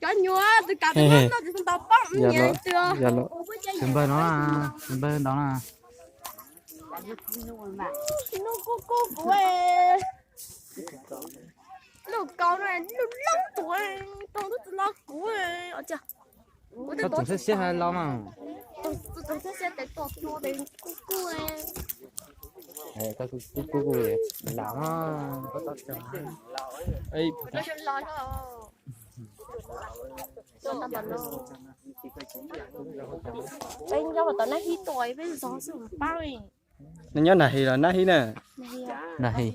Cov nyuam tus kam tus no noj tsis tau pab nyiam twg. Tus npawg no, tus npawg ntawd na. Noj kub kub kuv. Lub kaus no lub loob tuaj, tau tub tsis los kuv. Koj tseem siab siab hais los mas. Koj kub kub lam mas. Peb nyob tom nab hib tuaj peb zov xwb pab. Nej nyob Nag His los Nab Hib na? Nag His.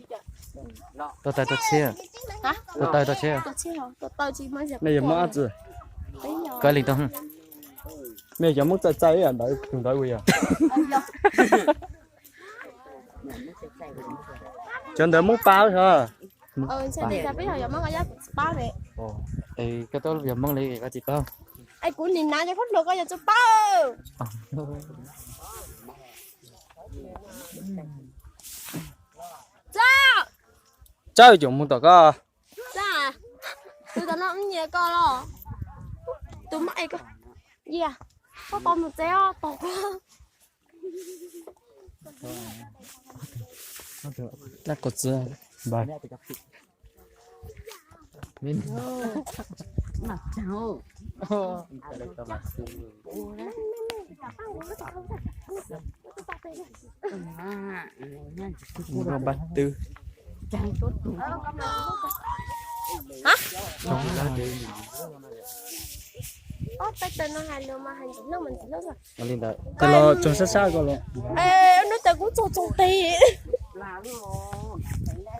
Tuaj taw tuaj tshiab. Tuaj taw tuaj tshiab. Nej yuav Hmoob dab tsi? Koj li tau. Nej cov Hmoob txaij txaij ib yam ntawd tus ntawd ua yog. Cov ntawd Hmoob Pab xyov. Es koj tuaj yog Hmoob li koj tsis paub. Es kuv nim hnav cov khaub ncaws koj yuav tsum paub. Tsawb, cov Hmoob tom koj. Tus tom no nyiam koj los? Tus muab es koj, koj tau mus tsev os, tos koj. Lab kos txwv. Npab twb. Li ntawd. Tus los tsoog sab sab ko los. Hnub ntawd kuv txog txog tes.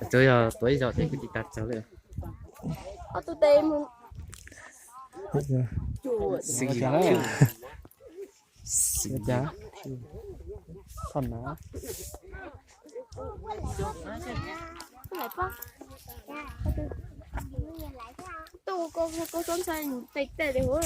Tsuas yog tuav ib zaug ces kuv tsis tas txog li. Ob tug tes mus. Xwm cas, thoj na. Tus ko ko txob ntshai tes tes li huv.